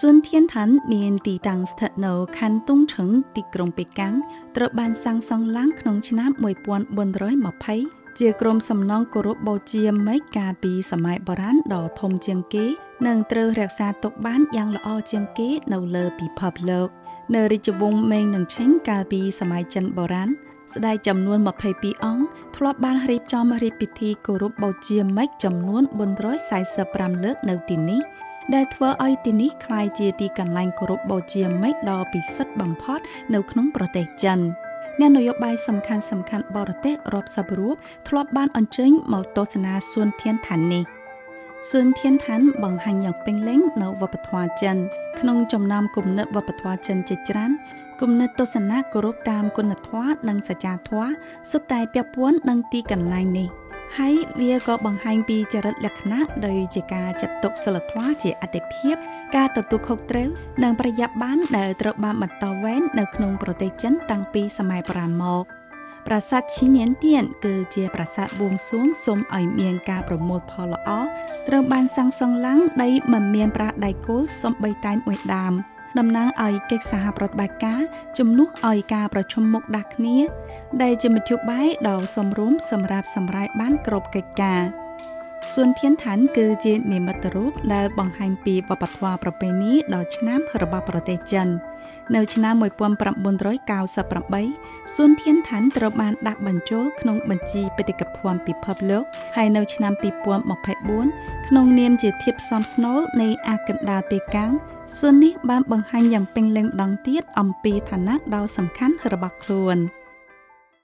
សួនធានឋានមានទីតាំងស្ថិតនៅខណ្ឌតុងឆឹងទីក្រុងប៉េកាំងត្រូវបានសាងសង់ឡើងក្នុងឆ្នាំ1420ជាក្រុមសំណង់គោរពបូជាមេឃកាលពីសម័យបុរាណដ៏ធំជាងគេនិងត្រូវរក្សាទុកបានយ៉ាងល្អជាងគេនៅលើពិភពលោកនៅរាជវង្សមេងនិងឆេងកាលពីសម័យចិនបុរាណស្ដេចចំនួន22អង្គធ្លាប់បានរៀបចំរៀបពិធីគោរពបូជាមេឃចំនួន445លើកនៅទីនេះដែលធ្វើឲ្យទីនេះក្លាយជាទីកន្លែងគោរពបូជាមេឃដ៏ពិសិដ្ឋបំផុតនៅក្នុងប្រទេសចិនអ្នកនយោបាយសំខាន់ៗបរទេសរាប់សិបរូបធ្លាប់បានអញ្ជើញមកទស្សនាសួនធានឋាននេះសួនធានឋានបង្ហាញយ៉ាងពេញលេញនៅវប្បធម៌ចិនក្នុងចំណោមគំនិតវប្បធម៌ចិនជាច្រើនគំនិតទស្សនៈគោរពតាមគុណធម៌និងសច្ចាធម៌សុទ្ធតែពាក់ព័ន្ធនឹងទីកន្លែងនេះហើយវាក៏បង្ហាញពីចរិតលក្ខណៈដូចជាការចាត់ទុកសីលធម៌ជាអតិភិបការទទួលខុសត្រូវនិងប្រយ័ត្នបានដែលត្រូវបានបន្តវេននៅក្នុងប្រទេសចិនតាំងពីសម័យបុរាណមកប្រាសាទឈីញៀនទៀនគឺជាប្រាសាទបួងសួងសូមឲ្យមានការប្រមូលផលល្អត្រូវបានសាងសង់ឡើងដោយមិនមានប្រាដៃគោលសូម្បីតែមួយដើមតំណាងឲ្យកិច្ចសហប្រតិបត្តិការជំនួសឲ្យការប្រជុំមុខដាក់គ្នាដែលជាមធ្យោបាយដ៏សមរម្យសម្រាប់សម្រាយបានគ្រប់កិច្ចការសួនធានឋានគឺជានិមិត្តរូបដែលបង្ហាញពីវប្បធម៌ប្រពៃណីដ៏ឆ្នើមរបស់ប្រទេសចិននៅឆ្នាំ1998សួនធានឋានត្រូវបានដាក់បញ្ចូលក្នុងបញ្ជីបេតិកភណ្ឌពិភពលោកហើយនៅឆ្នាំ2024ក្នុងនាមជាធាតុផ្សំស្នូលនៃអាកណ្ដាលប៉េកាំងសួននេះបានបង្ហាញយ៉ាងពេញលេញម្ដងទៀតអំពីឋានៈដ៏សំខាន់របស់ខ្លួន។